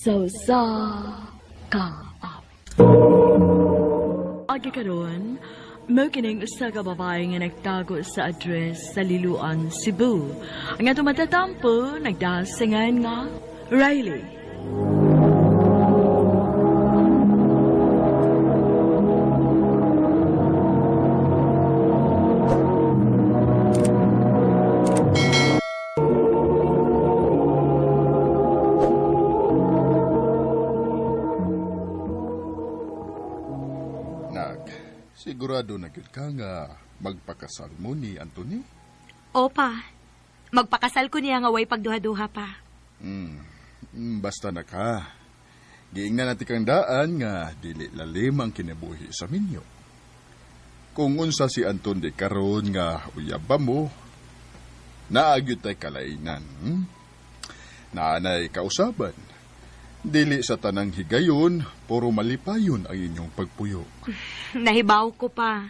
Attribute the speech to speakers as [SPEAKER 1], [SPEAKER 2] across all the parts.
[SPEAKER 1] Sa usa ka awit. Agi karon, mao kining usa ka babae nga nagtago sa address sa Liloan, Cebu. Ang atong matatampo nagdasingan nga Riley.
[SPEAKER 2] Nak, sigurado na gyud ka nga magpakasal mo ni Anthony?
[SPEAKER 3] Opa, magpakasal ko niya nga way pagduha-duha pa.
[SPEAKER 2] Basta na ka. Giingnan natin kang daan nga dili lalim ang kinabuhi sa minyo. Kung unsa si Anton di karon nga uyab ba mo, naagyod tay kalainan. Naanay kausaban. Dili sa tanang higayon, puro malipayon ang inyong pagpuyo.
[SPEAKER 3] Nahibaw ko pa.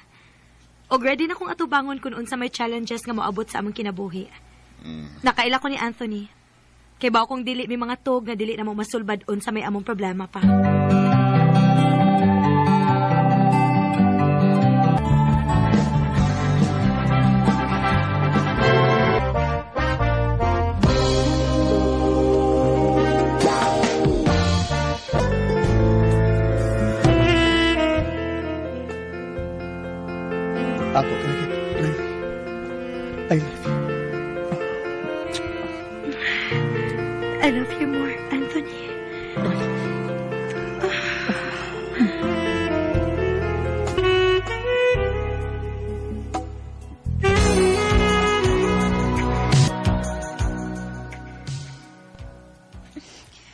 [SPEAKER 3] Og ready na kong atubangon kung unsa may challenges nga moabot sa among kinabuhi. Nakaila ko ni Anthony. Kay bawo kong dili may mga tog nga dili na mo masulbad unsa may among problema pa.
[SPEAKER 4] Apo ka na, Riley. I love you.
[SPEAKER 3] I love you more, Anthony.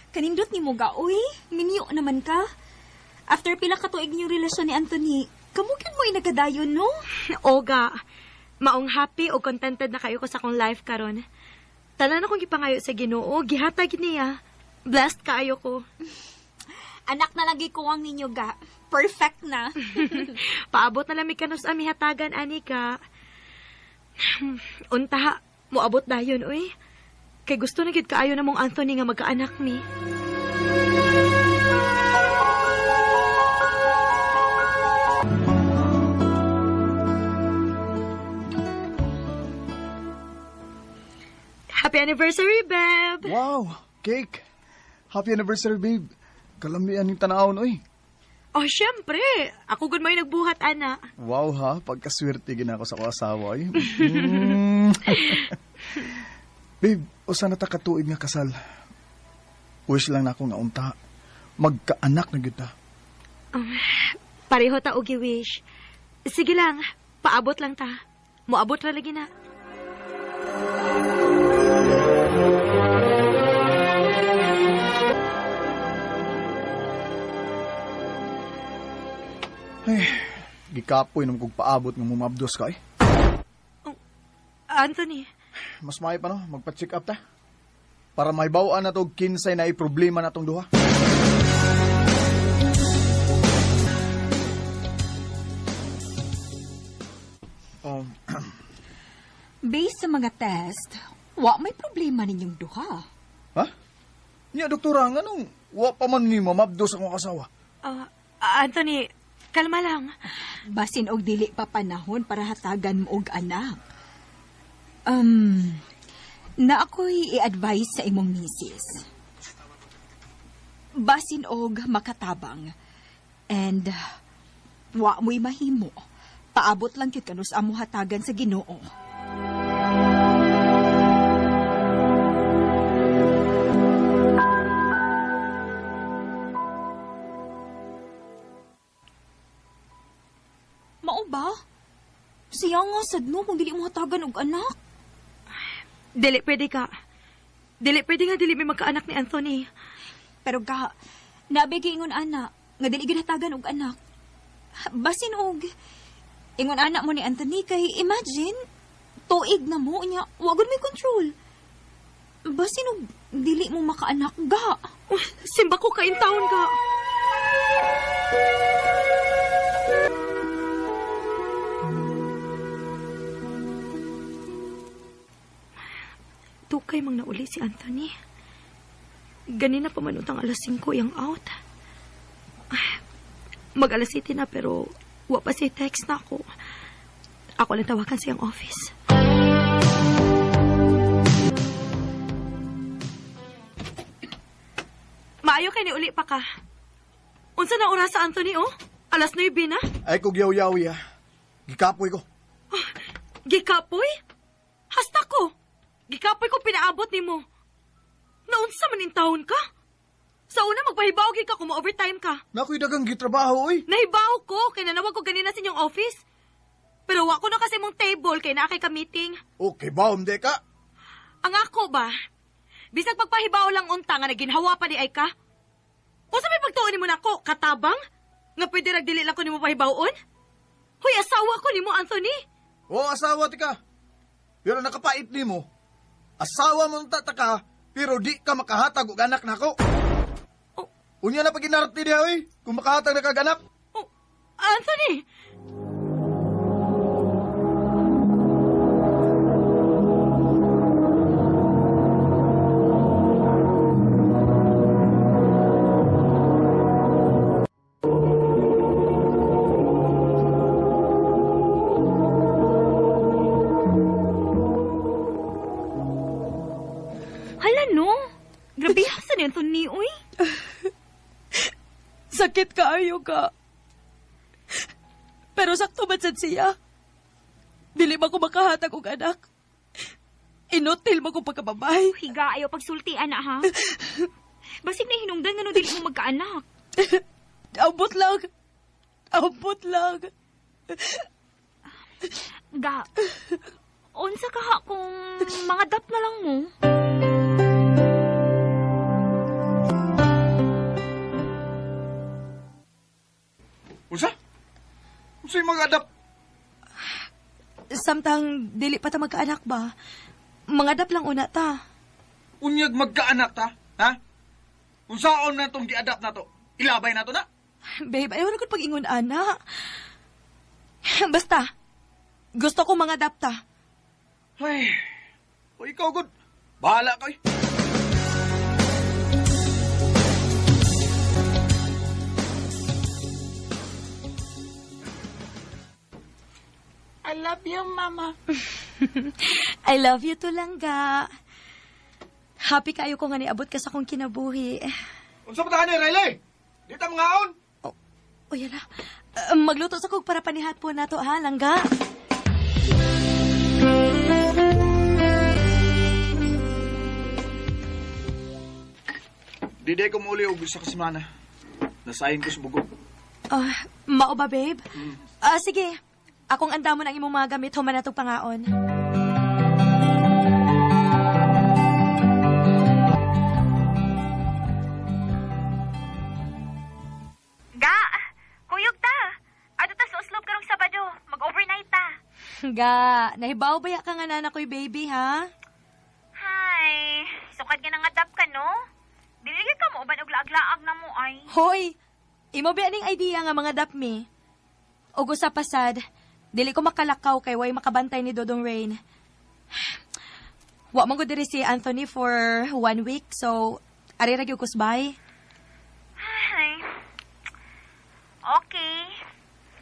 [SPEAKER 5] Kanindot ni mo ga, uy. Minyo naman ka. After pila ka tuig niyong relasyon ni Anthony, kamugin mo ay nagkadayon, no?
[SPEAKER 3] Oga, maong happy o contented na kayo ko sa akong life karon. Tanan akong gipangayo sa Ginoo, gihatag niya. Blessed kaayo ko.
[SPEAKER 5] Anak na lagi ko ang ninyo ga. Perfect na.
[SPEAKER 3] Paabot na lang mi kanus ami hatagan ani ka. Unta, moabot dayon uy. Kay gusto na gyud kaayo namong Anthony nga magkaanak mi. Happy anniversary, babe!
[SPEAKER 4] Wow! Cake! Happy anniversary, babe! Kalamian yung tanawon, oy.
[SPEAKER 3] Oh, syempre! Ako gud may nagbuhat, ana.
[SPEAKER 4] Wow, ha? Pagkaswerte gina ako sa akong asawa, oy. Babe, usa na ta katuig nga kasal. Wish lang na ako nga unta. Magkaanak na gyud ta.
[SPEAKER 3] Pareho ta og wish. Sige lang, paabot lang ta. Moabot ra lagi na.
[SPEAKER 4] Ay, gikapoy nung kog paabot nga mumabdos ka, eh.
[SPEAKER 3] Oh, Anthony.
[SPEAKER 4] Mas maayo pa, no? Magpa-check up ta. Para may bawaan na to, kinsay na problema na tong duha.
[SPEAKER 5] Based sa mga test, wa may problema ninyong duha.
[SPEAKER 4] Ha? Nya, doktora, nganong wa pa man ni mamabdos akong asawa?
[SPEAKER 3] Anthony, kalma lang.
[SPEAKER 5] Basin og dili pa panahon para hatagan mo og anak. Na ako'y i-advise sa imong misis. Basin og makatabang. And wa mo'y mahimo. Paabot lang gyud kanus amo hatagan sa Ginoo. Mao ba? Siya nga sad no kung dili mo hatagan og anak.
[SPEAKER 3] Dili pwede ka. Dili pwede nga dili may magkaanak ni Anthony.
[SPEAKER 5] Pero ga, nabigi ingon ana nga dili gyud hatagan og anak. Basin og ingon ana mo ni Anthony kay imagine tuig na mo niya, wa gud may control. Basin og dili mo makaanak ga.
[SPEAKER 3] Oh, simba ko ka in town ga. Tukay mang nauli si Anthony. Ganina pa man utang alas 5 yung out. Mag alas 7 na pero wa pa siya text na ako. Ako lang tawagan siyang office. Maayo kay ni uli pa ka. Unsa na oras sa Anthony, oh? Alas 9 na.
[SPEAKER 4] Ay kog yaw-yaw ya. Gikapoy ko.
[SPEAKER 3] Gikapoy? Hasta ko. Gikapoy ko pinaabot nimo. Naunsa man intawon ka? Sa una magpahibaw gid ka kung ma-overtime ka.
[SPEAKER 4] Nakoy dagang gitrabaho oy.
[SPEAKER 3] Nahibaw ko kay nanawag ko ganina sa inyong office. Pero wa ko na kasi mong table kay naa kay ka meeting.
[SPEAKER 4] Okay ba, hindi ka?
[SPEAKER 3] Ang ako ba? Bisag pagpahibaw lang unta nga naginhawa pa di ay ka. Unsa may pagtuon nimo nako, katabang? Nga pwede rag dili lang ko nimo pahibawon? Hoy, asawa ko nimo, Anthony.
[SPEAKER 4] O, asawa ti ka. Pero nakapait nimo. Asawa mo ta ka, pero di ka makahatag og anak nako.
[SPEAKER 3] Oh.
[SPEAKER 4] Unya na pag inarte diha oy, kung makahatag na kag anak.
[SPEAKER 3] Oh, Anthony!
[SPEAKER 5] Hala no. Grabe sa ni Anthony, uy.
[SPEAKER 1] Sakit kaayo ka. Pero sakto man sad siya. Dili ba ko makahatag og anak? Inutil mo ko pagkababay.
[SPEAKER 5] Higa ayo pagsulti ana ha. Basig na hinungdan ngano dili mo magkaanak.
[SPEAKER 1] Abot lang. Abot lang.
[SPEAKER 5] Ga. Unsa ka ha kung mga dap na lang mo?
[SPEAKER 4] Unsa? Unsa yung mga adapt?
[SPEAKER 3] Samtang dili pa ta magkaanak ba? Mangadap lang una ta.
[SPEAKER 4] Unyag magkaanak ta, ha? Unsaon na tong gi-adapt na to? Ilabay na to na?
[SPEAKER 3] Babe, ayaw na kong pag-ingon, ana. Basta, gusto ko mangadap ta.
[SPEAKER 4] Ay, o ikaw gud. Bahala ka. Oy.
[SPEAKER 6] I love you, Mama.
[SPEAKER 3] I love you too, langga. Happy kayo ko nga niabot ka sa akong kinabuhi.
[SPEAKER 4] Unsa pa ta ni Riley? Di ta mangaon.
[SPEAKER 3] Oh, yala. Magluto sa kog para panihat po nato, ha, langga?
[SPEAKER 4] Di day ko muli og usa ka semana. Nasahin ko sa bugok.
[SPEAKER 3] Ah, mao ba, babe? Ah, sige. Akong andamon ang imong mga gamit human natong pangaon.
[SPEAKER 5] Ga, kuyog ta. Adto ta sa Oslob karong Sabado. Mag-overnight ta.
[SPEAKER 3] Ga, nahibaw ba ya ka nga nana ko'y baby, ha?
[SPEAKER 5] Hi. Sukad nga nangadap ka no? Dili gyud ka mo uban og laag-laag na mo ay.
[SPEAKER 3] Hoy, imo ba aning idea nga mga dap mi? Og usa pasad, dili ko makalakaw kay way makabantay ni Dodong Rain. Wa man gud diri si Anthony for 1 week, so ari ra gyud kusbay.
[SPEAKER 5] Ay. Okay.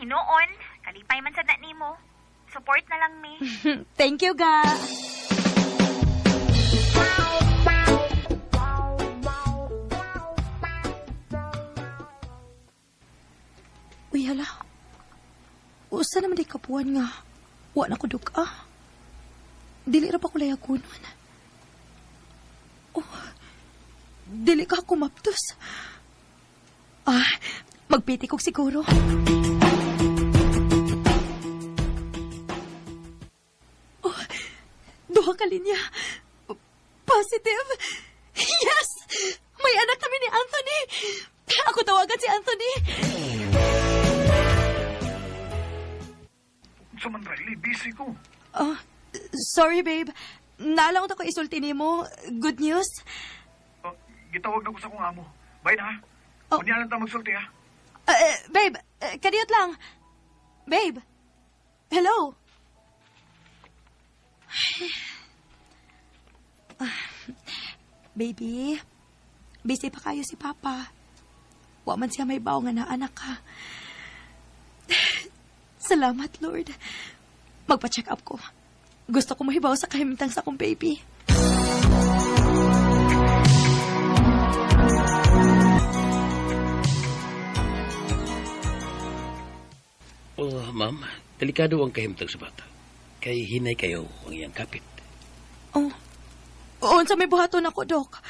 [SPEAKER 5] Hinuon, kalipay man sad na nimo. Support na lang mi.
[SPEAKER 3] Thank you, ga. Uy, hala. Usa naman di kapuan nga. Wa na ko duk-ah. Dili ra pa ko layagunon. Oh, dili ka kumaptos. Ah, magpiti kog siguro. Oh, duha ka linya. Positive. Yes! May anak kami ni Anthony. Ako tawagan si Anthony.
[SPEAKER 4] Unsa man Riley, busy ko.
[SPEAKER 3] Oh, sorry, babe. Naalang ko isulti nimo. Good news.
[SPEAKER 4] Oh, gitawag na ko sa akong amo. Bye na.
[SPEAKER 3] Oh.
[SPEAKER 4] Unya lang ta magsulti ha.
[SPEAKER 3] Babe, kadiyot lang. Babe. Hello. Ah, baby, Busy pa kayo si Papa. Wa man siya may bawo nga naanak ka. Salamat, Lord. Magpa-check up ko. Gusto ko mahibaw sa kahimtang sa akong baby.
[SPEAKER 7] Oh, ma'am, delikado ang kahimtang sa bata. Kay hinay kayo ang iyang kapit.
[SPEAKER 3] Oh. Unsa may buhaton ako, Dok.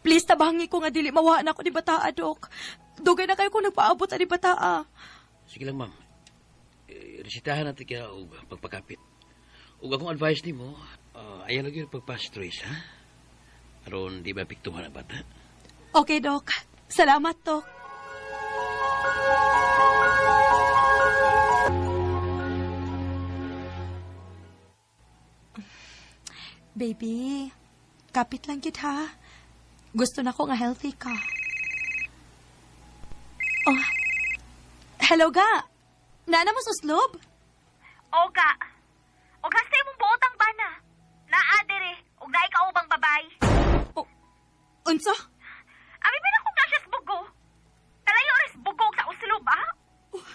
[SPEAKER 3] Please, tabangi ko nga dili mawaan ako ni bataa, Dok. Dugay na kayo kung nagpaabot ani bataa.
[SPEAKER 7] Sige lang, ma'am. Resitahan natin kaya og pagpakapit. Ug akong advice nimo, ayaw lang yun pagpa-stress, ha? Aron di ba piktuhan ang bata?
[SPEAKER 3] Okay, Dok. Salamat, Dok. Baby, kapit lang gid ha. Gusto na ko nga healthy ka. Oh. Hello ga. Nana mo suslob?
[SPEAKER 8] Oga. Og hasta imong buot ang bana. Naa diri og naay kaubang babay.
[SPEAKER 3] Oh, unsa?
[SPEAKER 8] Abi ba na kung na siya sa bugo? Kalayo res bugo sa uslob ah.
[SPEAKER 3] Oh,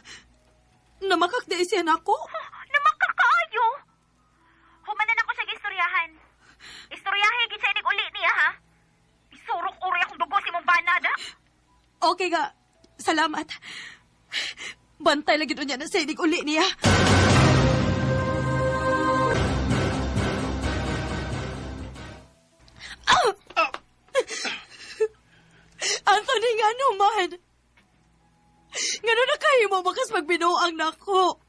[SPEAKER 3] namakak siya nako.
[SPEAKER 8] Oh, namakakaayo. Humanan ako siya istoryahan. Istoryahe gid siya inig uli niya ha. Isurok uri akong dugo si mong bana da.
[SPEAKER 3] Okay ga. Salamat. Bantay lagi niya na sa inig uli niya. Ah! Anthony, nga naman. Ngano na kayo mo makas magbinuang nako.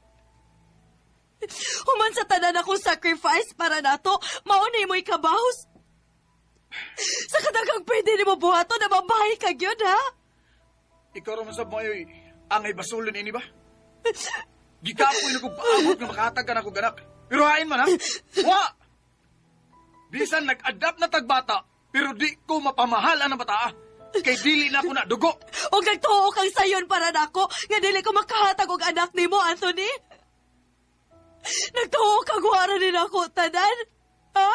[SPEAKER 3] Human sa tanan akong sacrifice para nato, maunay mo'y kabahos. Sa kadagang pwede ni mo buhato na mabahay ka yun, ha?
[SPEAKER 4] Ikaw raman sa mayoy, angay basulin ini ba? Gikapoy na kong paabot nga makahatag ka na kong ganak. Pero hain man, ha? Wa! Bisan nag-adapt na tagbata, pero di ko mapamahal ang bata, Kay dili na ako na dugo.
[SPEAKER 3] O nagtuo kang sayon para nako, nga dili ko makahatag og anak nimo, Anthony. Nagtuo kang wara ni nako tanan. Ha?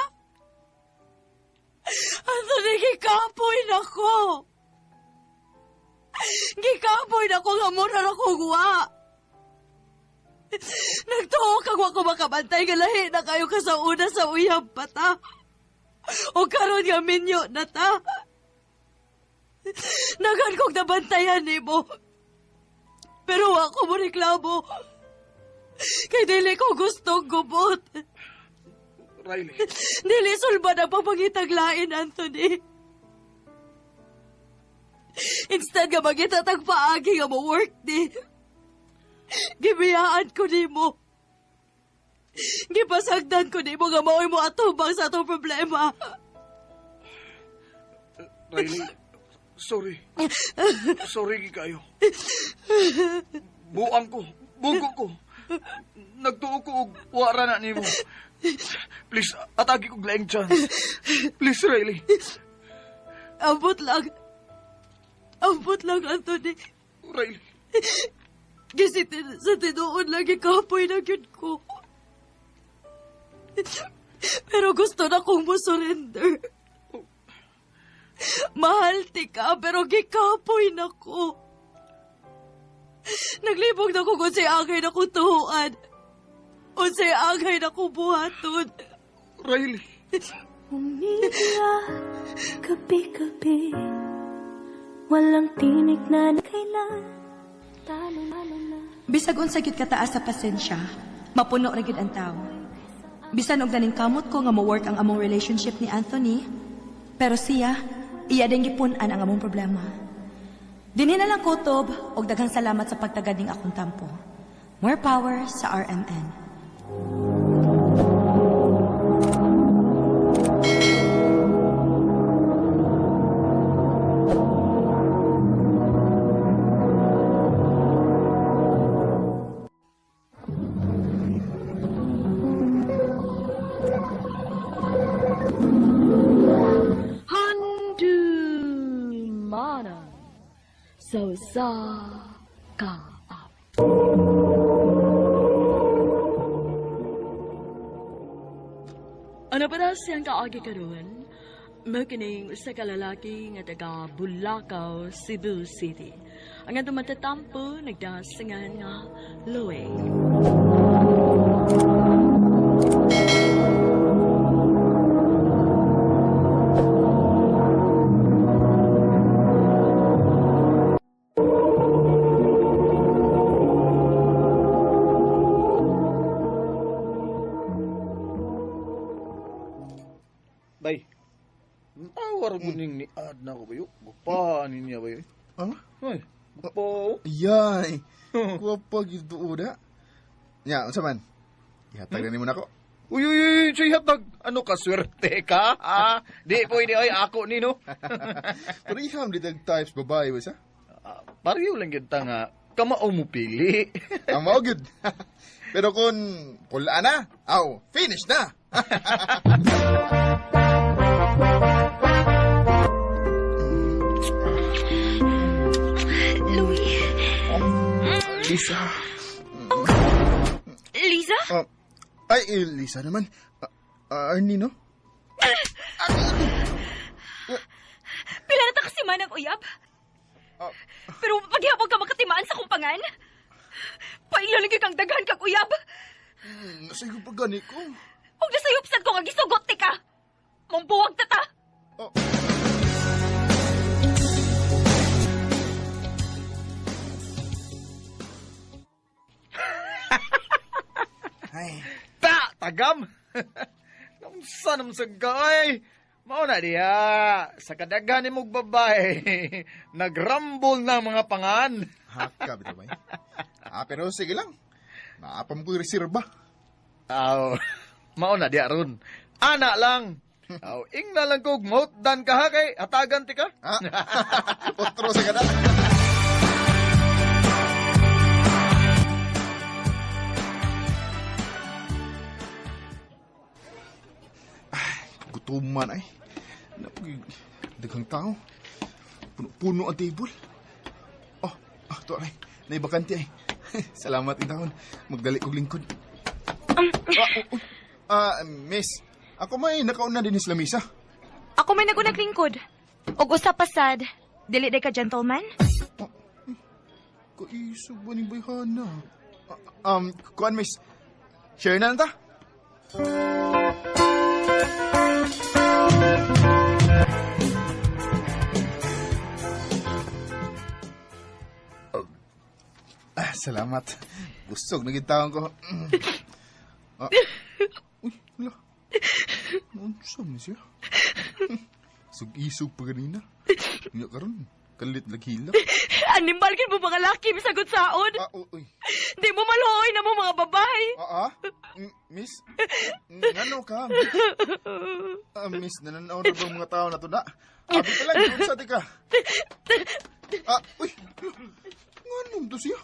[SPEAKER 3] Anthony, gikapoy nako. Gikapoy nako nga mura na kong wa. Nagtuo kang wa ko makabantay nga lahi na kayo ka sa una sa uyab pa ta. O karon nga minyo na ta. Nagan kong nabantayan nimo. Pero wa ko mo reklamo. Kay dili ko gustong gubot.
[SPEAKER 4] Riley.
[SPEAKER 3] Dili sulbad ang pamangitag lain, Anthony. Instead nga mangita tag paagi nga mo work di. Gibiyaan ko nimo. Gipasagdan ko nimo nga maoy mo atubang sa atong problema.
[SPEAKER 4] Riley, sorry. Sorry kayo. Buang ko, bugo ko. Nagtuo ko og wara na nimo. Please, atagi ko laing chance. Please, Riley.
[SPEAKER 3] Ambot lang. Ambot lang, Anthony.
[SPEAKER 4] Riley.
[SPEAKER 3] Kasi sa tinuon lang ikapoy na gyud ko. Pero gusto na kong mo-surrender. Mahal ti ka, pero gikapoy na ko. Naglibog na ko kung sa'y angay na kong tuhuan. O sa'y angay na kong buhaton.
[SPEAKER 4] Riley.
[SPEAKER 9] Umiiyak, gabi-gabi. Walang tinig na kailan. Talo-talo na.
[SPEAKER 3] Bisag unsa gyud kataas sa pasensya, mapuno ra gyud ang tao. Bisan og naning kamot ko nga mo-work ang among relationship ni Anthony, pero siya, iya din gipun-an ang among problema. Dinhi na lang kutob og daghang salamat sa pagtagad ning akong tampo. More power sa RMN.
[SPEAKER 1] Handumanan sa usa ka awit. Ano pa na siyang kaagi karon? Mao kining usa ka lalaki nga taga Bulacau, Cebu City. Ang atong matatampo nagdasingan nga Louie.
[SPEAKER 4] Bay, tawar mo ning ni Ad na ko bayo. Gupa niya bayo.
[SPEAKER 2] Ah?
[SPEAKER 4] Ay, gupa. oh.
[SPEAKER 2] Yay! Kuwapa gyud da. Nya, unsa man? Ihatag na nimo nako.
[SPEAKER 4] Uy, uy, uy, siya hatag. Ano ka, swerte ka? Ah, di pwede, ay, ako ni, no?
[SPEAKER 2] Pero iham di tag types babae ba sa?
[SPEAKER 4] Ah, pareho lang gyud ta nga, kamao mo pili.
[SPEAKER 2] Ang mao gyud. Pero kung pula na, aw, finish na.
[SPEAKER 3] Louie.
[SPEAKER 2] Lisa.
[SPEAKER 3] Lisa?
[SPEAKER 2] Ah, ay, eh, Lisa naman. Arnie, no?
[SPEAKER 3] Pila na ta kasi man ang uyab?
[SPEAKER 2] Ah.
[SPEAKER 3] Pero paghihapon ka makatimaan sa kumpangan? Paila lang kang daghan kag uyab.
[SPEAKER 2] Nasa iyo pa gani ko.
[SPEAKER 3] Huwag na sayupsan ko nga gisugot ti ka. Mambuwag ta ta.
[SPEAKER 2] Oh. Ay,
[SPEAKER 4] Ta, tagam. Unsa naman sa gay? Mao na diha, sa kadaghan nimog babae, nagrambol na ang mga pangan.
[SPEAKER 2] haka bitaw bay. Ah, pero sige lang. Naapam ko yung reserba.
[SPEAKER 4] Aw, mao na diha ron. Ana lang. Aw, ingna lang kog dan ka ha kay hatagan ti ka.
[SPEAKER 2] Ah, otro sa kada. Ay, gutuman ay. Napag daghang tao. Puno-puno ang table. Oh, ah, to ay. Naibakante ay. Salamat intawon. Magdali kog lingkod. Ah, oh, oh. Ah, miss. Ako may nakauna din sa lamisa.
[SPEAKER 3] Ako may nagunag lingkod. Og usa pa sad. Dili day ka gentleman?
[SPEAKER 2] Kaisog ba ni Bayhana? Ah, kuan miss. Share na lang ta. Ah, salamat. Busog na gid taon ko. Ah. Uy, wala. Unsa man siya? Sug-isog pa ganina. Nga karon, kalit laghila.
[SPEAKER 3] Animal gid mo mga laki bisagot saon.
[SPEAKER 2] Ah, uy.
[SPEAKER 3] Di mo maluoy na mo mga babae.
[SPEAKER 2] Ah, ah? Miss? Ngano ka? Ah, miss, nananaw na ba ang mga tao na to na? Abi ka lang, unsa di ka? Ah, uy. Nganong to siya?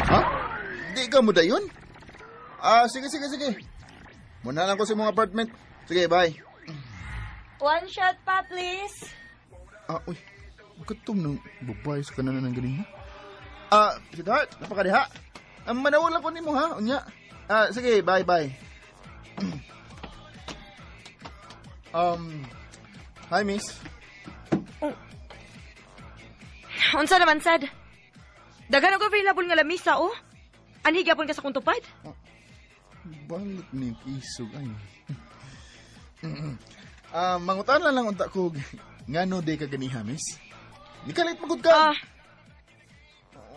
[SPEAKER 2] Ha? Di ka mo dayon? Ah, sige, sige, sige. Muna lang ko sa imong apartment. Sige, bye.
[SPEAKER 3] One shot pa, please.
[SPEAKER 2] Ah, uy. Gutom ng babae sa kanan ng galing ha? Ah, sweetheart, napakadiha. Ang manawag lang ko nimo ha, unya. Ah, sige, bye, bye. Hi, miss.
[SPEAKER 3] Unsa naman sad? Daghan og available nga lamisa oh. Anhi gyapon ka sa kong tupad?
[SPEAKER 2] Balik ni yung isog ay. Ah, mangutan lang lang unta ko ngano di ka ganiha, miss? Nikalit magud ka.
[SPEAKER 3] Ah,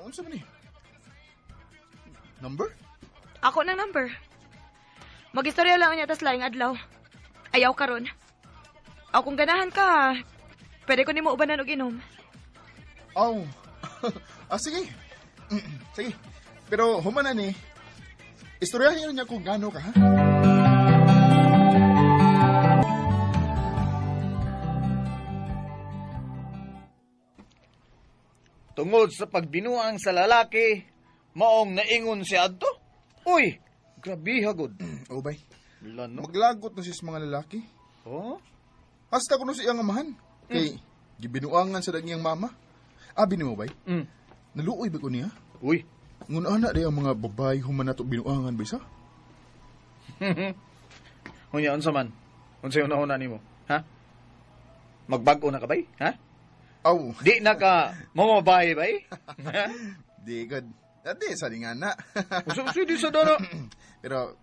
[SPEAKER 2] Unsa man ni? Number?
[SPEAKER 3] Ako ng number. Magistorya lang niya tas laing adlaw. Ayaw karon. Aw kung ganahan ka, pwede ko nimo ubanan og inom.
[SPEAKER 2] Oh. Ah, sige. Sige. Pero human na ni. Istoryahin niya kung gaano ka, ha?
[SPEAKER 4] Tungod sa pagbinuang sa lalaki, maong naingon si adto. Uy, grabe hagod.
[SPEAKER 2] Oh, bay.
[SPEAKER 4] Lano.
[SPEAKER 2] Maglagot na siya sa mga lalaki.
[SPEAKER 4] Oh?
[SPEAKER 2] Hasta kuno sa iyang amahan. Kay, Gibinuangan sa dagiyang mama. Abi nimo bay? Naluoy ba ko niya?
[SPEAKER 4] Uy.
[SPEAKER 2] Ngun ana di ang mga babae human nato binuangan bay sa?
[SPEAKER 4] Unya, unsa man? Unsa yung una nimo? Ha? Magbag-o na ka bay? Ha?
[SPEAKER 2] Aw.
[SPEAKER 4] Di na ka mamabae bay?
[SPEAKER 2] Di gud. Di sa nga na.
[SPEAKER 4] Unsa unsa di sa dana?
[SPEAKER 2] Pero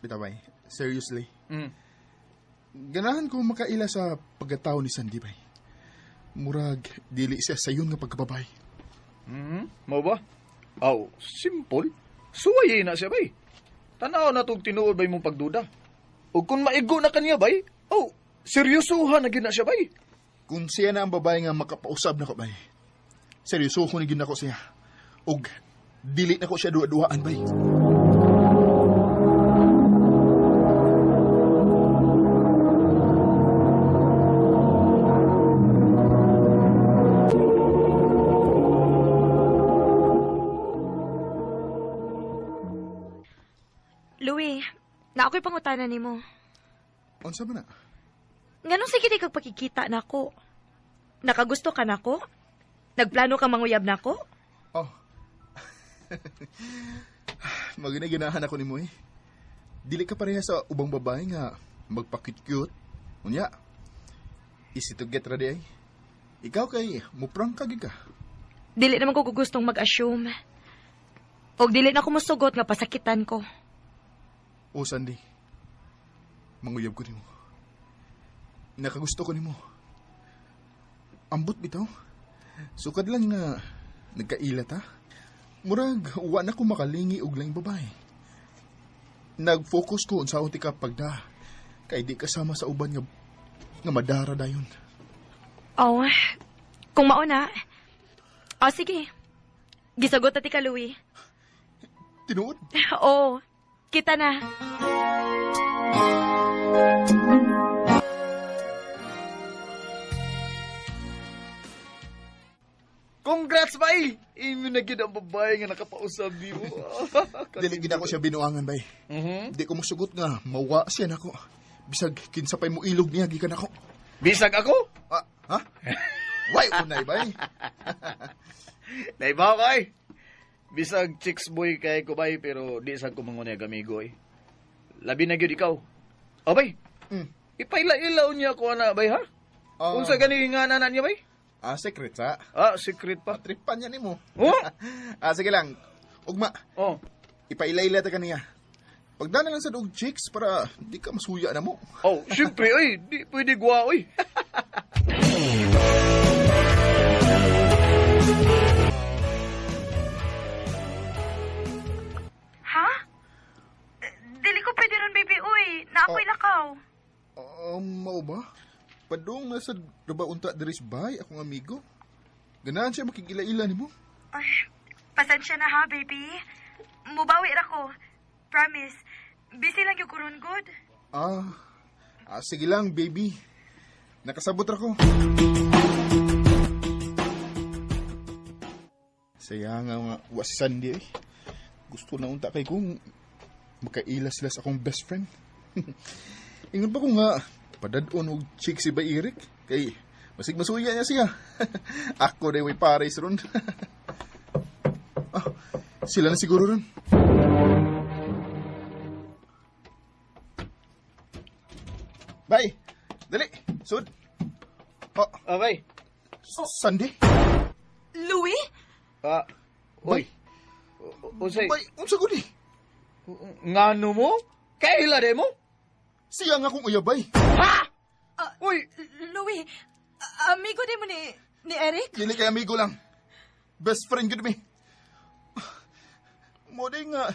[SPEAKER 2] bitaw bay, seriously. Ganahan ko makaila sa pagkatao ni Sandy bay. Murag dili siya sayon nga pagkababay.
[SPEAKER 4] Mao ba? Aw, simple. Suwaye na siya bay. Tanaw na tog tinuod bay mong pagduda. O kung maigo na kaniya bay, oh, seryosohan na gyud na siya bay.
[SPEAKER 2] Kung siya na ang babae nga makapausab nako bay. Seryoso ko ni gyud nako siya. Og dili nako siya duha-duhaan bay.
[SPEAKER 3] Louie, na ako'y pangutana nimo.
[SPEAKER 2] Unsa man na?
[SPEAKER 3] Nganong sige di kag pakikita nako? Nakagusto ka nako? Nagplano ka manguyab nako?
[SPEAKER 2] Oh. Maginaginahan ako nimo eh. Dili ka pareha sa ubang babae nga magpakit-cute. Unya, easy to get ready ay. Ikaw kay muprang ka gid ka.
[SPEAKER 3] Dili naman ko gustong mag-assume. Og dili na ko musugot nga pasakitan ko.
[SPEAKER 2] O Sandy, manguyab ko nimo. Nakagusto ko nimo. Ambot bitaw. Sukad lang nga nagkaila ta. Murag wa na ko makalingi og laing babae. Nag-focus ko unsaon ti ka pagda. Kay di kasama sa uban nga madara dayon.
[SPEAKER 3] Oh, kung mauna. Oh, sige. Gisagot na ti ka, Louie.
[SPEAKER 2] Tinuod?
[SPEAKER 3] Oo. Kita na.
[SPEAKER 4] Congrats, bay! Imo na gyud ang babae nga nakapausab nimo.
[SPEAKER 2] Dili gid ako siya binuangan, bay. Di ko mosugot nga mawa siya nako. Bisag kinsa pay mo ilog niya gikan ako.
[SPEAKER 4] Bisag ako?
[SPEAKER 2] Ah, ha? Way unay, bay.
[SPEAKER 4] Naibaw ka eh. Bisag chicks boy kay ko bay, pero di sad ko mangunay amigo eh. Labi na gyud ikaw. O bay. Ipaila-ilaw niya ko ana bay ha? Unsa gani nga na niya bay?
[SPEAKER 2] Ah, secret sa.
[SPEAKER 4] Ah, secret pa.
[SPEAKER 2] Tripan niya nimo.
[SPEAKER 4] Oh?
[SPEAKER 2] Ah, sige lang. Ugma.
[SPEAKER 4] Oh.
[SPEAKER 2] Ipaila-ila ta kaniya. Pagdana lang sa dog chicks para di ka masuya na mo.
[SPEAKER 4] Oh, syempre oy, di pwede gwa oy.
[SPEAKER 3] Ha? Dili ko pwede ron, baby. Uy, na ako'y lakaw.
[SPEAKER 2] Mao ba? Padung na sa duba unta diri sa bahay akong amigo. Ganahan siya makigila-ila nimo.
[SPEAKER 3] Ay, pasensya na ha, baby. Mubawi ra ko. Promise. Busy lang yung kuron good.
[SPEAKER 2] Ah, sige lang, baby. Nakasabot ra ko. Saya nga nga, wa si Sandy eh. Gusto na unta kay kung makailas-las akong best friend. Ingon pa ko nga, padadon og chick si Bay Eric. Kay, masig masuya niya siya. Ako day way pares ron. Ah, sila na siguro ron. Bay, dali, sud. Oh,
[SPEAKER 4] bay.
[SPEAKER 2] Sandy?
[SPEAKER 3] Louie?
[SPEAKER 4] Ah, uy. Unsay?
[SPEAKER 2] Bay, unsa gud eh?
[SPEAKER 4] Ngano mo? Kaila de mo?
[SPEAKER 2] Siya nga akong uyabay.
[SPEAKER 4] Ha? Uy!
[SPEAKER 3] Louie, amigo di mo ni Eric?
[SPEAKER 2] Dili kay amigo lang. Best friend gud mi. Mo di nga.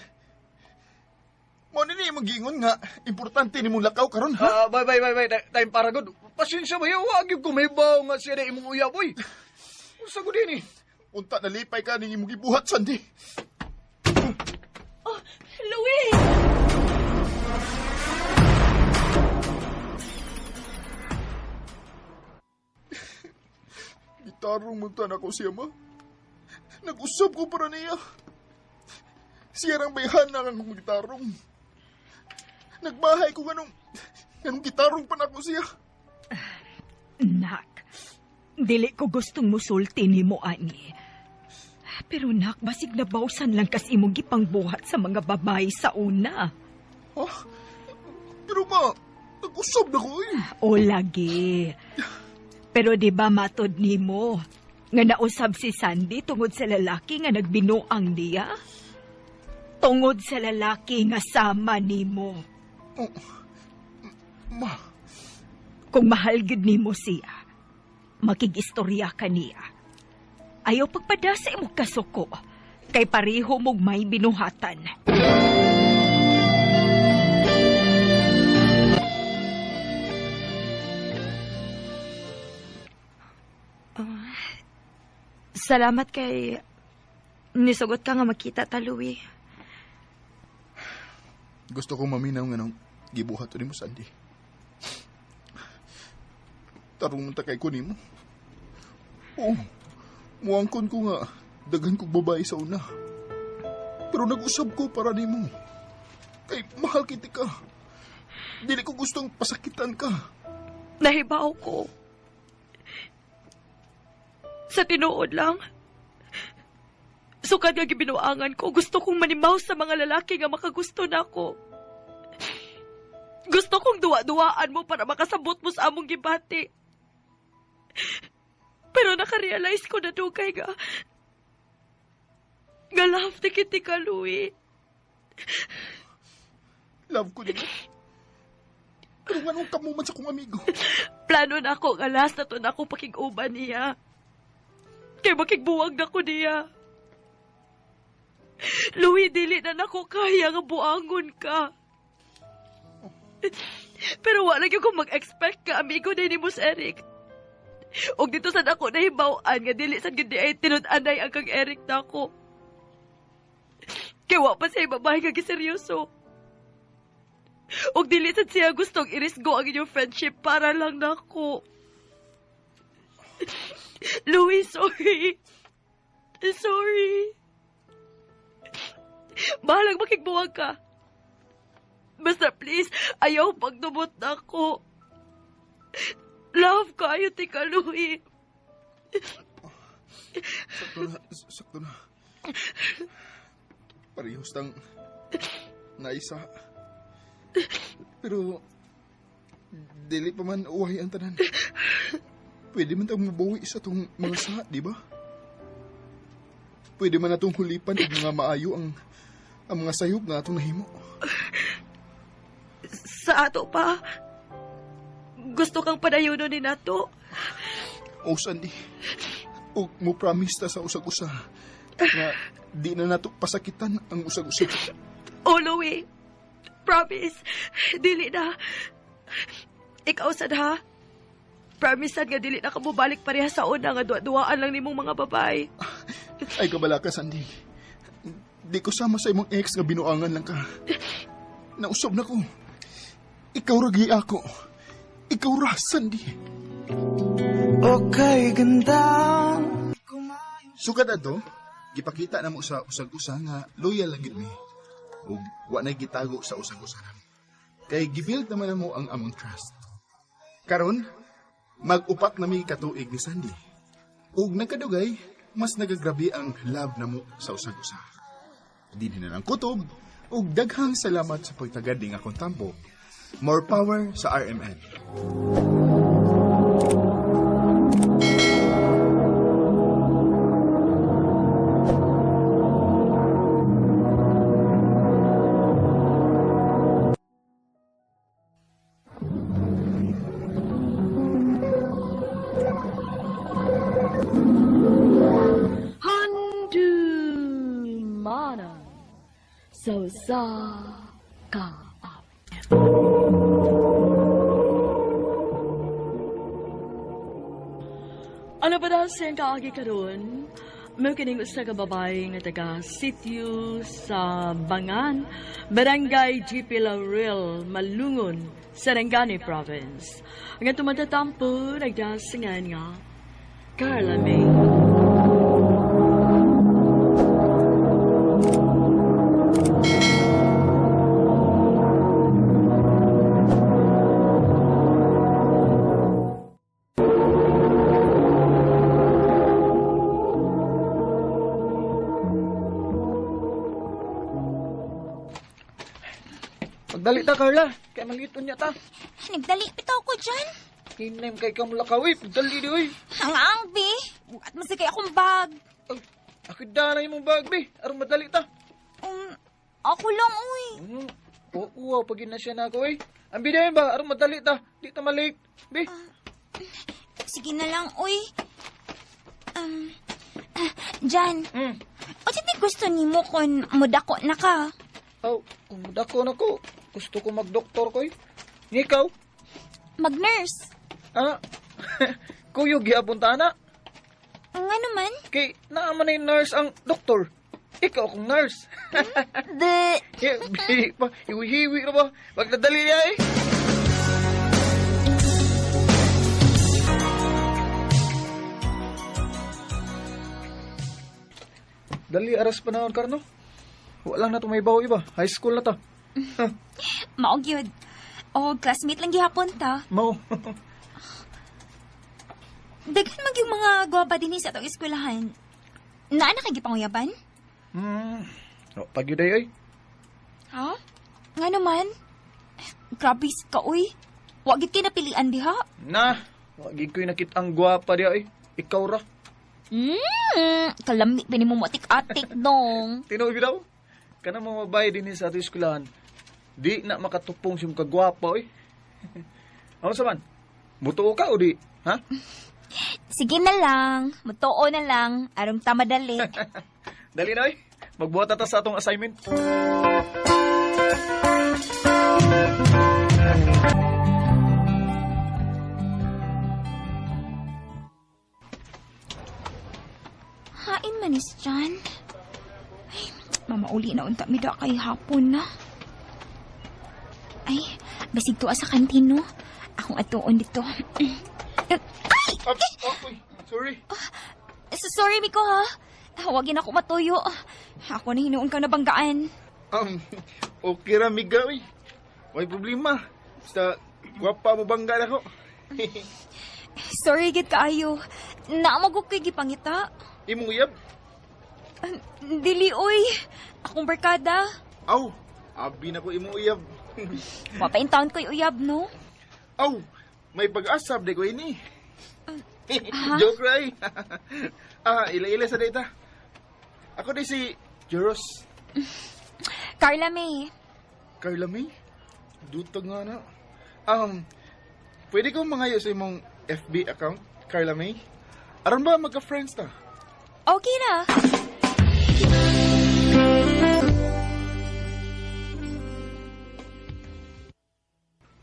[SPEAKER 2] Mo di ni magingon nga importante ni mong lakaw karon ha.
[SPEAKER 4] Ah, bye bye bye bye. Time para gud. Pasensya ba yo? Wag gyud ko mahibaw nga siya na imong uyab oy. Unsa gud ini?
[SPEAKER 2] Unta nalipay ka ning imong gibuhat Sandy.
[SPEAKER 3] Oh, Louie!
[SPEAKER 2] Gitarong man ako siya, ma. Nag-usap ko para niya. Siya rang bayhan na ang akong gitarong. Nagbahay ko ganong gitarong pa na ako siya.
[SPEAKER 1] Nak,
[SPEAKER 10] Dili ko gustong musulti nimo ani. Pero nak, basig nabawsan lang kas imong gipangbuhat sa mga babae sa una.
[SPEAKER 2] Ah, pero ma, nag-usab na ko eh.
[SPEAKER 10] O lagi. Pero di ba matod nimo nga nausab si Sandy tungod sa lalaki nga nagbinuang niya? Tungod sa lalaki nga sama nimo.
[SPEAKER 2] Oh, ma.
[SPEAKER 10] Kung mahal gid nimo siya, makigistorya ka niya. Ayaw pagpada sa imong kasuko, kay pareho mong may binuhatan.
[SPEAKER 3] Salamat kay nisugot ka nga makita ta, Louie.
[SPEAKER 2] Gusto kong maminaw nga nung gibuhat ni mo, Sandy. Tarong ta kay ko nimo. Oo, muangkon ko nga daghan kong babae sa una. Pero nag-usab ko para nimo. Kay mahal kiti ka. Dili ko gustong pasakitan ka.
[SPEAKER 3] Nahibaw ko. Sa tinuod lang. Sukad nga gibinuangan ko, gusto kong manimaw sa mga lalaki nga makagusto na ako. Gusto kong duwa-duwaan mo para makasabot mo sa among gibati. Pero nakarealize ko na dugay nga love na kiti ka, Louie.
[SPEAKER 2] Love ko nimo. Pero nganong kamo man sa kong amigo?
[SPEAKER 3] Plano na ako nga last na to na ako pakig-uban niya. Kay makigbuwag na ko niya. Louie, dili na nako kaya nga buangon ka. Pero wala gyud ko mag-expect ka, amigo na ni Boss Eric. Og dito sad ako nahibaw-an nga dili sad gyud di ay tinud-anay ang kang Eric nako. Kay wa pa siya babae nga giseryoso. Og dili sad siya gustong irisgo ang inyong friendship para lang nako. Louie, sorry. Sorry. Bahalang makigbuwag ka. Basta please, ayaw pagdumot na ako. Love ka, ayaw ti ka, Louie.
[SPEAKER 2] Sakto na, sakto na. Parehos tang naisa. Pero, dili pa man uwahi ang tanan. Pwede man tang mabawi sa tong mga sa, di ba? Pwede man natong hulipan og mga maayo ang mga sayop nga atong nahimo.
[SPEAKER 3] Sa ato pa, gusto kang padayonon ni nato.
[SPEAKER 2] O Sandy, og mo promise ta sa usag-usa nga di na nato pasakitan ang usag-usa.
[SPEAKER 3] Oh, Louie, promise, dili na. Ikaw sad ha. Promise sad nga dili na ka mobalik pareha sa una nga duwa-duwaan lang nimong mga babae.
[SPEAKER 2] Ay kabala ka, Sandy. Di ko sama sa imong ex nga binuangan lang ka. Nausab na ko. Ikaw ra gi ako. Ikaw ra, Sandy.
[SPEAKER 11] Okay, ganda.
[SPEAKER 2] Sukad adto, gipakita na mo sa usag-usa nga loyal lang gid mi. Ug wa nay gitago sa usag-usa namo. Kay gibuild naman namo ang among trust. Karon, mag-upat na mi katuig ni Sandy. Ug nagkadugay, mas nagagrabe ang love namo sa usag-usa. Dinhi na lang kutob ug daghang salamat sa pagtagad ning akong tampo. More power sa RMN.
[SPEAKER 1] Handumanan sa usa ka awit. Ano ba daw siyang kaagi karon? Mao kining usa ka babae nga taga sitio sa Bangan, Barangay GP Laurel, Malungon, Sarangani Province. Ang atong matatampo nagdasingan nga Carla May.
[SPEAKER 4] Dali ta, Carla. Kay maliton niya ta.
[SPEAKER 5] Nagdali bitaw ko dyan.
[SPEAKER 4] Hinem kay kamulakaw, uy. Dali di, uy.
[SPEAKER 5] Ang ang, bi. Bukat mo kay akong bag.
[SPEAKER 4] Ay, ako dana yung bag, bi. Aron madali ta.
[SPEAKER 5] Ako lang, uy.
[SPEAKER 4] Oo, pag na siya na ako, uy. Ang bidayin ba? Aron madali ta. Di ta malate, bi.
[SPEAKER 5] Sige na lang, uy. Jan. O di gusto nimo kung mudako na ka?
[SPEAKER 4] Oh, kung mudako na ko, gusto ko magdoktor ko, eh. Ikaw?
[SPEAKER 5] Mag-nurse.
[SPEAKER 4] Ah, kuyog gihapon ta na.
[SPEAKER 5] Nga naman?
[SPEAKER 4] Kay naaman na yung nurse ang doktor. Ikaw akong nurse.
[SPEAKER 5] De.
[SPEAKER 4] Hiwi-hiwi na ba? Magdadali niya eh. Dali, aras pa na Karno. Wala lang na ito may bawo iba. High school na ta.
[SPEAKER 5] Maog yun. O, classmate lang gihapon ta.
[SPEAKER 4] Mao.
[SPEAKER 5] Daghan mag yung mga gwapa din sa atong eskwelahan. Naa na kay gipanguyaban?
[SPEAKER 4] Oh, pagyuday ay.
[SPEAKER 5] Ha? Nga naman. Grabe ka, uy. Wa gid kay napilian diha.
[SPEAKER 4] Na, wa gid ko'y nakit ang gwapa diha ay. Ikaw ra.
[SPEAKER 5] Kalami pa ni mo atik-atik dong.
[SPEAKER 4] Tinuod daw. Kana mga babae din sa atong eskwelahan. Di na makatupong siyang kagwapa oy. Ano sa man? Mutuo ka o di? Ha?
[SPEAKER 5] Sige na lang. Mutuo na lang. Arong ta madali.
[SPEAKER 4] Dali na oy. Magbuhat ta sa atong assignment.
[SPEAKER 5] Hain manis dyan. Ay, mamauli na unta mi da kay hapon na. Ay, basig tuwa sa kantin, no? Akong atuon dito. Ay!
[SPEAKER 4] Oh, sorry.
[SPEAKER 5] Sorry, Miko, ha? Huwagin ako matuyo. Ako na hinuon ka na banggaan.
[SPEAKER 4] Okay ra, miga, uy. May problema. Basta, gwapa mo banggaan ako.
[SPEAKER 5] Sorry, gid kaayo. Naamag ko kay gipangita.
[SPEAKER 4] Imong uyab?
[SPEAKER 5] Dili, uy. Akong barkada.
[SPEAKER 4] Aw, abi na ko imong uyab.
[SPEAKER 5] Wapain taon ko'y uyab, no?
[SPEAKER 4] Aw, may pag-asab di ko ini. Joke, ray. Ila-ila sa data. Ako di si Jeros.
[SPEAKER 5] Carla May.
[SPEAKER 4] Carla May? Dutog nga na. Pwede ko mangayo sa imong FB account, Carla May? Aron ba magka-friends ta?
[SPEAKER 5] Okay na.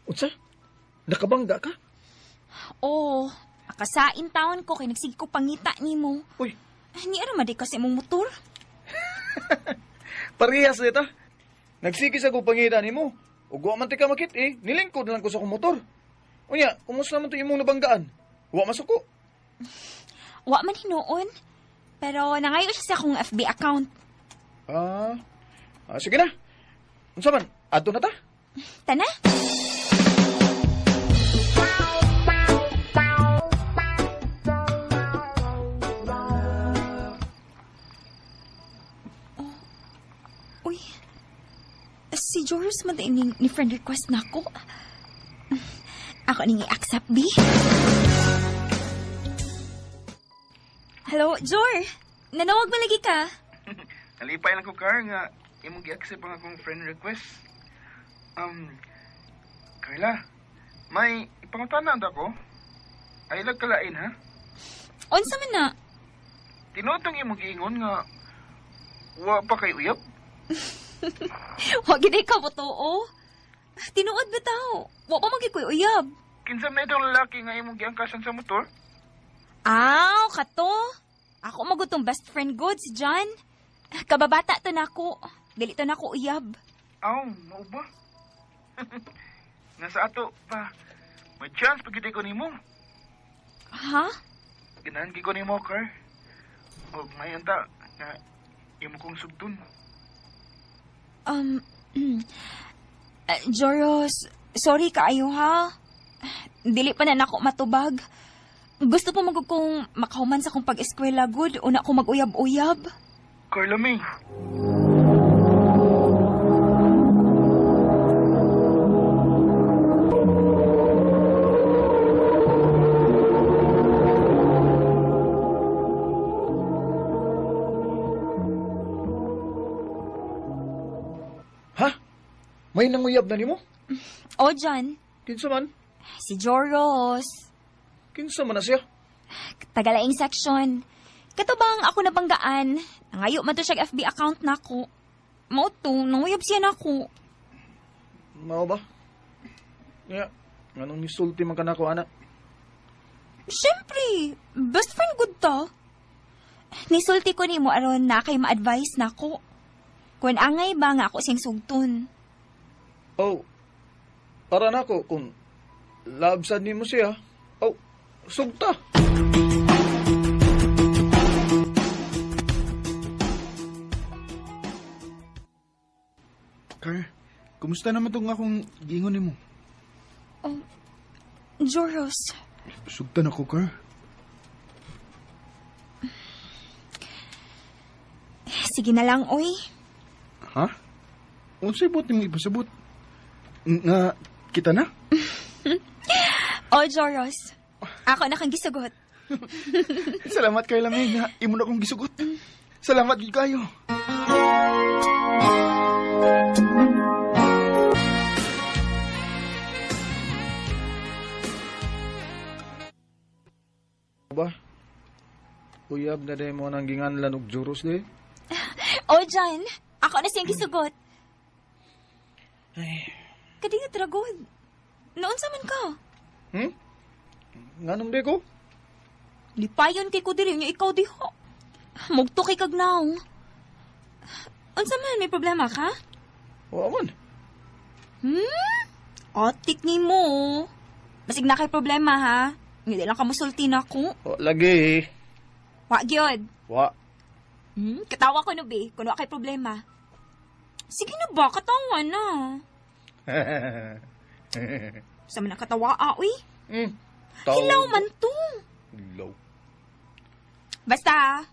[SPEAKER 4] Unsa? Nakabangga ka?
[SPEAKER 5] Oo. Akasain taon ko kay nagsige ko pangita nimo.
[SPEAKER 4] Uy.
[SPEAKER 5] Ni ano man di kasi mong motor?
[SPEAKER 4] Parehas nita. Nagsige sa ko pangita nimo. Ug wa man ti ka makit eh. Nilingkod lang ko sa akong motor. Unya, kumusta man to imong nabanggaan? Wa masuko.
[SPEAKER 5] Wa man hinuon. Pero nangayo siya sa akong FB account.
[SPEAKER 4] Sige na. Unsa man? Adto na ta?
[SPEAKER 5] Tana? Oh. Uy. Si Joros man din ni friend request na ako. Ako ning i-accept, B. Hello, Jor. Nanawag ba lagi ka?
[SPEAKER 4] Nalipay lang ko, Car, nga imong gi-accept ang akong friend request. Carla, may ipangutana ako. Ay lag kalain, ha?
[SPEAKER 5] Unsa man na?
[SPEAKER 4] Tinuod ang imong giingon nga wa pa kay uyab?
[SPEAKER 5] Wa gid ka motoo. Tinuod ba tao? Wa pa man koy uyab.
[SPEAKER 4] Kinsa may itong lalaki nga imong giangkasan sa motor?
[SPEAKER 5] Aw, kato. Ako magutong best friend good si John. Kababata to nako. Dili to nako uyab.
[SPEAKER 4] Aw, mao ba? Nga sa ato pa. May chance pag ko nimo.
[SPEAKER 5] Ha?
[SPEAKER 4] Ganahan gid ko nimo, Car. Og may anta nga imo kong sugtun.
[SPEAKER 5] Joros, sorry kaayo ha. Dili pa na nako matubag. Gusto pa magug kong makahuman sa akong pag-eskwela good, una ko mag-uyab-uyab.
[SPEAKER 4] Carla May. May nanguyab na nimo?
[SPEAKER 5] O, John.
[SPEAKER 4] Kinsa man?
[SPEAKER 5] Si Joros.
[SPEAKER 4] Kinsa man na siya?
[SPEAKER 5] Tagalaing section. Kato bang ako nabanggaan? Nangayo man to siya FB account nako. Mao to, nanguyab siya nako.
[SPEAKER 4] Mao ba? Ya, nganong nisulti man ka nako, ana?
[SPEAKER 5] Siyempre, best friend good to. Nisulti ko nimo aron na kay ma-advise nako. Kun angay ba nga ako siyang sugton.
[SPEAKER 4] Oh, para nako kung love sad nimo siya. Oh, sugta.
[SPEAKER 2] Car, kumusta naman tong akong giingon nimo?
[SPEAKER 5] Oh, Joros.
[SPEAKER 2] Sugtan ako, Car.
[SPEAKER 5] Sige na lang, oy.
[SPEAKER 2] Ha? Unsay buot nimong ipasabot? Nga, kita na?
[SPEAKER 5] O, Joros. Ako na kang gisugot.
[SPEAKER 2] Salamat kay Lamig nga imo na akong gisugot. Salamat gid kayo.
[SPEAKER 4] Ba? Uyab na day mo nang ginganlan og Joros day.
[SPEAKER 5] O, John. Ako na siyang gisugot. Ay. Kadiyot, Ragod. Noon sa man ka?
[SPEAKER 4] Nganong di ko?
[SPEAKER 5] Lipayon kay ko diri nya ikaw diho. Mugto kay kag naong. Unsa man, may problema ka?
[SPEAKER 4] Wa man.
[SPEAKER 5] Otik nimo. Basig na kay problema ha. Hindi lang ka musulti na ako.
[SPEAKER 4] Wa lagi.
[SPEAKER 5] Wa gyud.
[SPEAKER 4] Wa.
[SPEAKER 5] Katawa ko no be, kun wa kay problema. Sige na ba, katawa na. Sa man nakatawa, uy. Hilaw man to.
[SPEAKER 4] Hilaw.
[SPEAKER 5] Basta,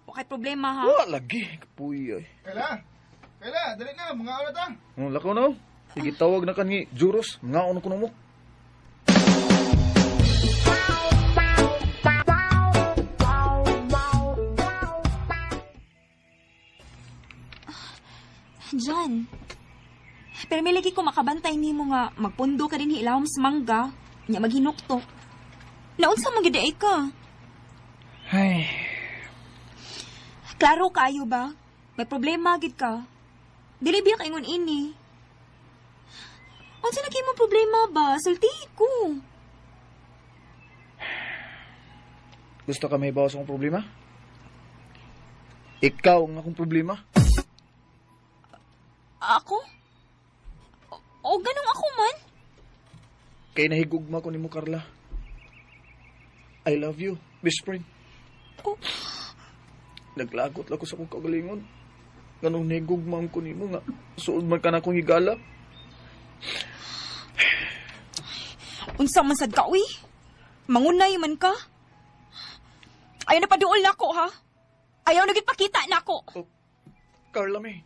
[SPEAKER 5] wa kay problema ha.
[SPEAKER 4] Wa lagi, kapuy ay.
[SPEAKER 2] Kayla, Kayla, dali na, mga oras ta.
[SPEAKER 4] Oh, lakaw na. Sige, tawag na kan ni Juros, mga ono kuno mo.
[SPEAKER 5] John, pero may lagi ko makabantay nimo nga magpundo ka din hilawom sa mangga, nya maghinuktok. Naunsa man gid ay ka?
[SPEAKER 4] Ay.
[SPEAKER 5] Klaro kaayo ba? May problema gid ka. Dili biya ka ingon ini. Unsa na kay mo problema ba? Sulti ko.
[SPEAKER 4] Gusto ka may bawas akong problema? Ikaw ang akong problema?
[SPEAKER 5] Ako? O ganong ako man?
[SPEAKER 4] Kay nahigugma ko nimo, Carla. I love you, best friend.
[SPEAKER 5] Oh.
[SPEAKER 4] Naglagot lang ko sa akong kagalingon. Ganong nahigugma ko nimo nga suod man ka na akong higala.
[SPEAKER 5] Unsa man sad ka, uy? Mangunay man ka? Ayaw na paduol na ako, ha? Ayaw na gid pakita na ako.
[SPEAKER 4] Oh, Carla may.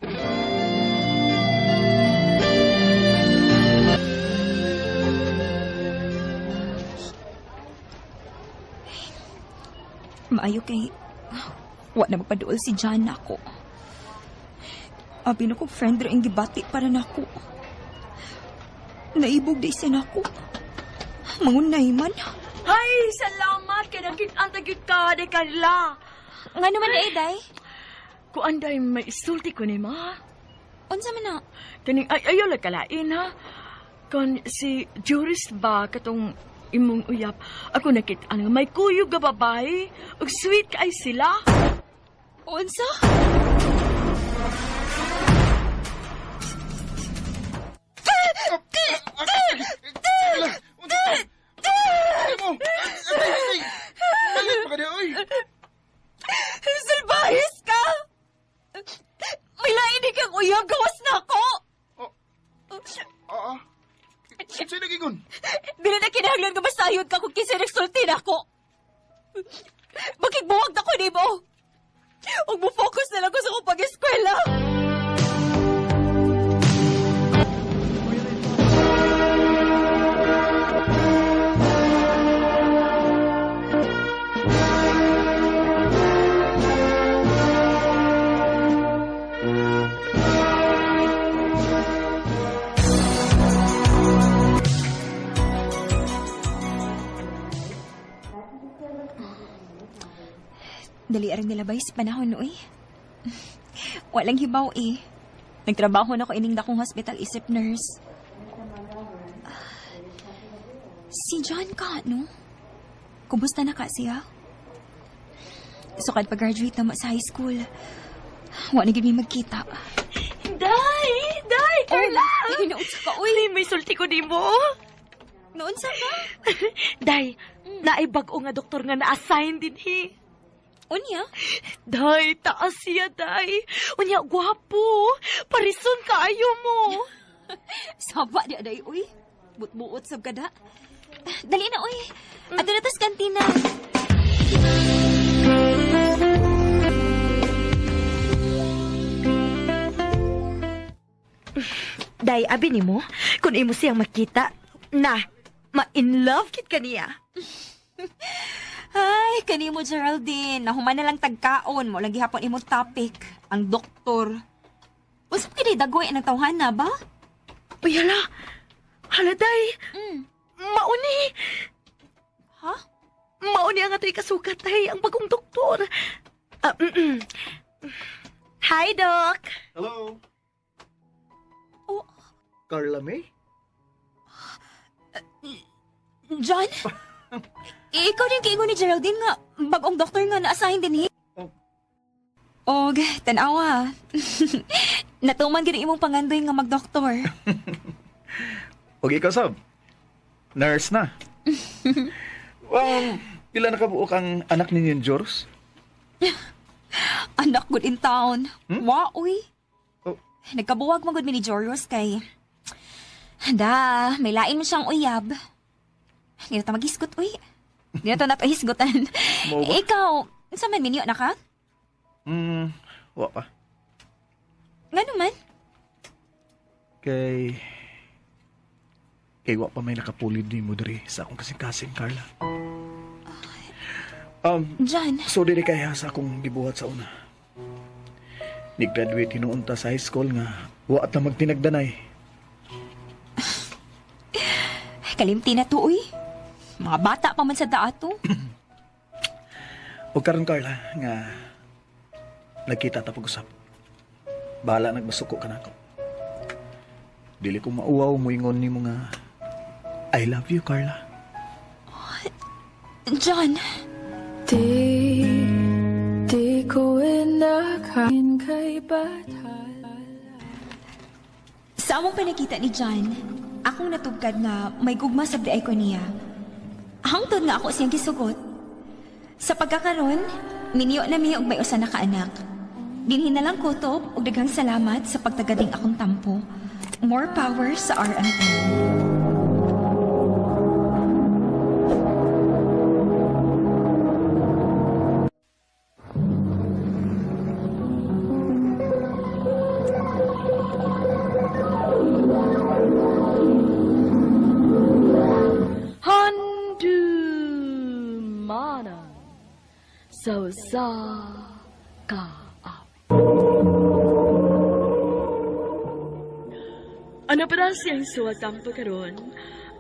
[SPEAKER 5] Maayo kay wa na magpaduol si John nako. Abi na ko friend ra ang gibati para nako. Naibog di siya nako. Mangunay man.
[SPEAKER 1] Ay, salamat kay nakit-an ta gyud ka di Carla.
[SPEAKER 5] Nga naman di day?
[SPEAKER 1] Kuan day may isulti ko nimo ha.
[SPEAKER 5] Unsa man na?
[SPEAKER 1] Kaning ay ayo lang kalain ha. Kon si Juris ba katong imong uyap, ako nakit-an nga may kuyog nga babae ug sweet kay sila.
[SPEAKER 5] Unsa? Salbahis ka! May lain di kang uyab, gawas na ako!
[SPEAKER 2] Oo. Sino nagingon?
[SPEAKER 5] Dili na kinahanglan ka masayod ka kung kinsa nagsulti na ako. Bakit buwag na ko nimo? Ug mo-focus na lang ko sa akong pag-eskwela. Dali arang nilabay sa panahon, uy. Walang hibaw eh. Nagtrabaho na ko ining dakong hospital isip nurse. Si John ka, no? Kumusta na ka siya? Sukad pag-graduate na mo sa high school. Wa na gid mi magkita.
[SPEAKER 3] Day! Day! Carla!
[SPEAKER 5] Oh, naunsa ka, uy.
[SPEAKER 3] May sulti ko di mo.
[SPEAKER 5] Naunsa ka?
[SPEAKER 3] Day, naay bag-o nga doktor nga na-assign din hi.
[SPEAKER 5] Unya?
[SPEAKER 3] Day, taas siya, day. Unya, gwapo. Parison kaayo mo.
[SPEAKER 5] Saba di aday, uy. Butbuot sab kada. Dali na, uy. Ato na tas kantina.
[SPEAKER 3] Day, abi nimo, kung imo siyang makita, na, ma-in love kit kaniya.
[SPEAKER 5] Ay, kanimo Geraldine. Nahuman na lang tagkaon mo lang gihapon imong topic. Ang doktor. Unsa pa kini dagoy ang tawhana ba?
[SPEAKER 3] Uy, hala. Hala, day. Mauni.
[SPEAKER 5] Ha?
[SPEAKER 3] Mauni ang ato'y kasukat, day. Ang bagong doktor. Hi, Doc.
[SPEAKER 4] Hello?
[SPEAKER 5] Oh.
[SPEAKER 4] Carla May?
[SPEAKER 5] John? Ikaw din kiingon ni Geraldine nga bagong doktor nga na-assign din eh.
[SPEAKER 4] Oh.
[SPEAKER 5] Og, tanawa. Natuman gid imong pangandoy nga magdoktor.
[SPEAKER 4] Og ikaw, sab. Nurse na. Pila na kabuok ang anak ninyo, Joros?
[SPEAKER 5] Anak good in town.
[SPEAKER 4] Hmm?
[SPEAKER 5] Wa, uy.
[SPEAKER 4] Oh.
[SPEAKER 5] Nagkabuwag man gud mi ni Joros kay... Da, may lain mo siyang uyab. Hindi na ta magisgot, uy. Hindi na ta nato hisgutan.
[SPEAKER 4] Mo ba?
[SPEAKER 5] Ikaw, unsa man minyo na ka?
[SPEAKER 4] Wa pa.
[SPEAKER 5] Ngano man?
[SPEAKER 4] Kay wa pa may nakapulid ni mo diri sa akong kasing-kasing, Carla.
[SPEAKER 5] John.
[SPEAKER 4] So diri kaya sa akong gibuhat sa una. Ni-graduate hinuon ta sa high school nga wa ta magtinagdanay.
[SPEAKER 5] Kalimti na to, uy. Mga bata pa man sa daato.
[SPEAKER 4] O karon, Carla, nga nagkita ta pag-usap. Bahala nagbasuko ka nako. Dili ko mauwaw moingon nimo nga I love you, Carla.
[SPEAKER 5] John.
[SPEAKER 9] Di ko inakain kay bathala.
[SPEAKER 5] Sa among panakita ni John, akong natugkad nga may gugma sa biay ko niya. Hangtod nga ako siyang gisugot. Sa pagkakaron, minyo na miya og may usa na kaanak. Dinhi na lang kutob og daghang salamat sa pagtagading akong tampo. More power sa RMN.
[SPEAKER 1] Handumana. So sa ka awit. Ano pa siyang suwatampo karon?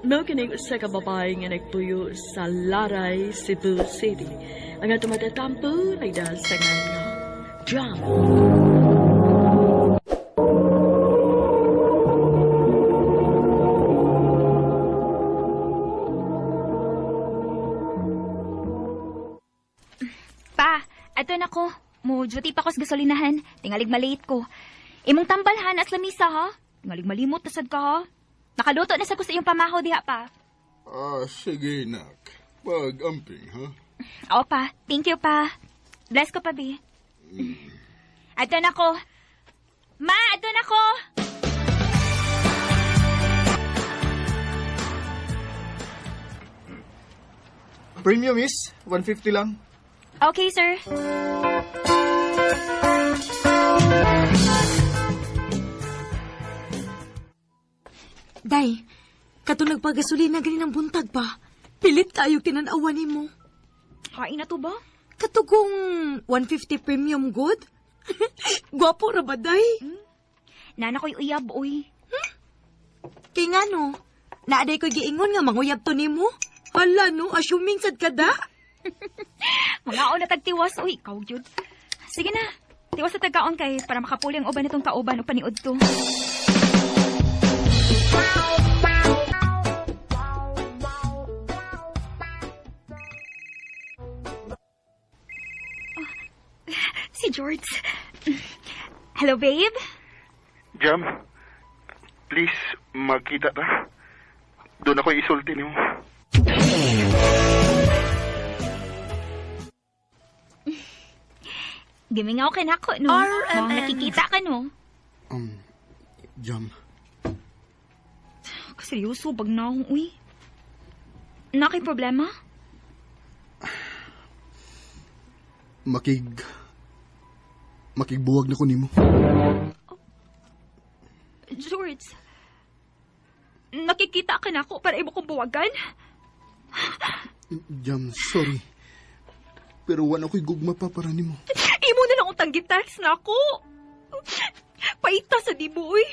[SPEAKER 1] Mao kining usa ka babae nga nagpuyo sa Laray, Cebu City. Ang atong matatampo nagdahal sa nga drum.
[SPEAKER 8] Pa, ato na ko. Mo duty pa ko sa gasolinahan. Tingalig malate ko. Imong tambalhan as lamisa ha. Tingalig malimot na sad ka ha. Nakaluto na sa ko sa iyong pamahaw diha pa.
[SPEAKER 2] Sige, nak. Pag-amping, ha?
[SPEAKER 8] Oo pa. Thank you pa. Bless ko pa, bi. Ato na ko. Ma, ato na ko.
[SPEAKER 4] Premium, miss. 150 lang.
[SPEAKER 8] Okay, sir.
[SPEAKER 3] Day, katong nagpagasolina ganin ang buntag pa. Pilit kayo tinanawan nimo.
[SPEAKER 5] Kain na to ba?
[SPEAKER 3] Katugong 150 premium good? Gwapo ra ba, day?
[SPEAKER 8] Nana ko'y uyab, uy.
[SPEAKER 3] Kay nga no, naaday ko'y giingon nga manguyab to nimo. Hala no, assuming sad ka da.
[SPEAKER 8] Mga na tagtiwas. Uy, ikaw yun. Sige na. Tiwas sa tagaon kay para makapuli ang uban nitong kauban o paniud to. Oh, si George. Hello, babe.
[SPEAKER 11] Jam, please, magkita ta. Doon ako isulti nimo.
[SPEAKER 8] Gimingaw ka nako, no?
[SPEAKER 1] RMN.
[SPEAKER 8] Mukhang nakikita ka, no?
[SPEAKER 11] Jam,
[SPEAKER 8] Seryoso, bag na akong, uy. Nakay problema?
[SPEAKER 11] Makigbuwag na ko nimo.
[SPEAKER 8] George, nakikita ka na ako para imo kong buwagan?
[SPEAKER 11] Jam, sorry. Pero wala ako'y gugma pa para nimo.
[SPEAKER 8] Imo na lang utang text na ako. Paita sa dibo, uy.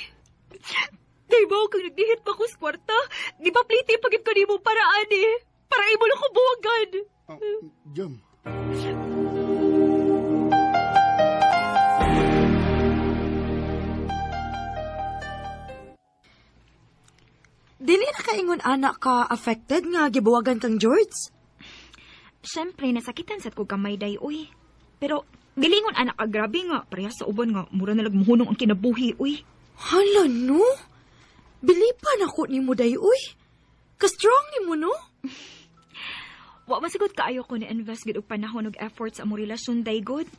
[SPEAKER 8] Di ba kung nagdihit pa ko sa kwarta? Di ba pliti pagit ko nimo para ani? Para imo lang ko buwagan.
[SPEAKER 11] Jam.
[SPEAKER 3] Dili na kaingon anak ka affected nga gibuwagan kang George.
[SPEAKER 8] Siyempre, nasakitan sad ko gamay day, uy. Pero, dilingon anak ka, grabe nga. Pareha sa uban nga, mura na lagmuhunong ang kinabuhi, uy.
[SPEAKER 3] Hala no? Bilipan ako ni mo day, uy. Ka-strong ni mo, no?
[SPEAKER 8] Wa man sigud kaayo ko ni-invest gid og panahon og effort sa among relasyon day god.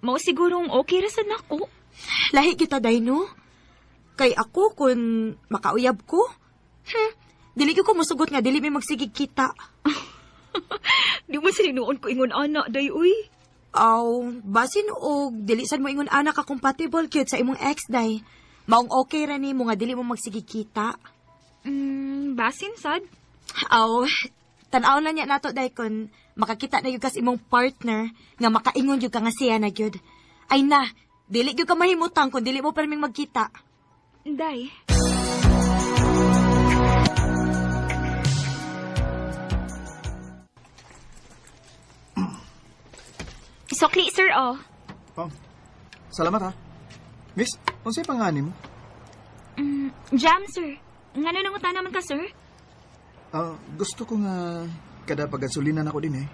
[SPEAKER 8] Mao sigurong okay ra sad nako.
[SPEAKER 3] Lahi kita day, no? Kay ako kung makauyab ko, dili gyud ko musugot nga dili may magsigig kita.
[SPEAKER 8] Di mo sininuon ko ingon ana day uy.
[SPEAKER 3] Aw, basin og dili sad mo ingon ana ka compatible cute sa imong ex day. Maong okay ra nimo nga dili mo magsigig kita.
[SPEAKER 8] Basin sad.
[SPEAKER 3] Aw, tan-aw na niya nato day kun makakita na gyud ka sa imong partner nga makaingon gyud ka nga siya na gyud. Ay na, dili gyud ka mahimutang kun dili mo perming magkita.
[SPEAKER 8] Day. Sokli, sir, oh.
[SPEAKER 4] Oh, salamat ha. Miss, unsay pangani mo?
[SPEAKER 8] Jam, sir. Ngano nanguta naman ka, sir?
[SPEAKER 4] Gusto ko nga kada paggasolina nako din eh.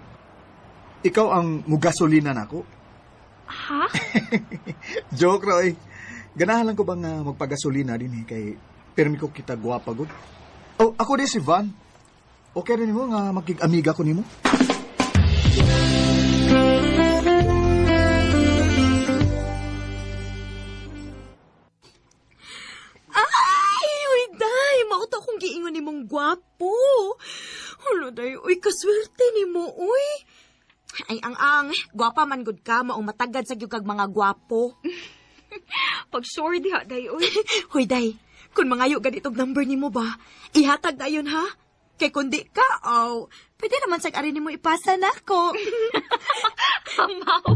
[SPEAKER 4] Ikaw ang mugasolina nako.
[SPEAKER 8] Ha?
[SPEAKER 4] Joke ra oy. Ganahan lang ko ba nga magpagasolina din eh kay pirmi ko kita gwapa gud. Oh, ako din si Van. Okay rin nimo nga makig-amiga ko nimo?
[SPEAKER 3] Ay, uy, day! Mauta kong giingon nimong gwapo. Hala, day, uy, kaswerte nimo, uy. Ay, ang-ang, gwapa man gud ka, maong matagad sa gyud kag mga gwapo.
[SPEAKER 8] Pag sure diha, day, uy.
[SPEAKER 3] Hoy, day, kung mangayo ganitog number nimo ba, ihatag dayon ha? Kay kundi ka, aw, pwede naman sa ari nimo ipasa nako.
[SPEAKER 8] Hamaw.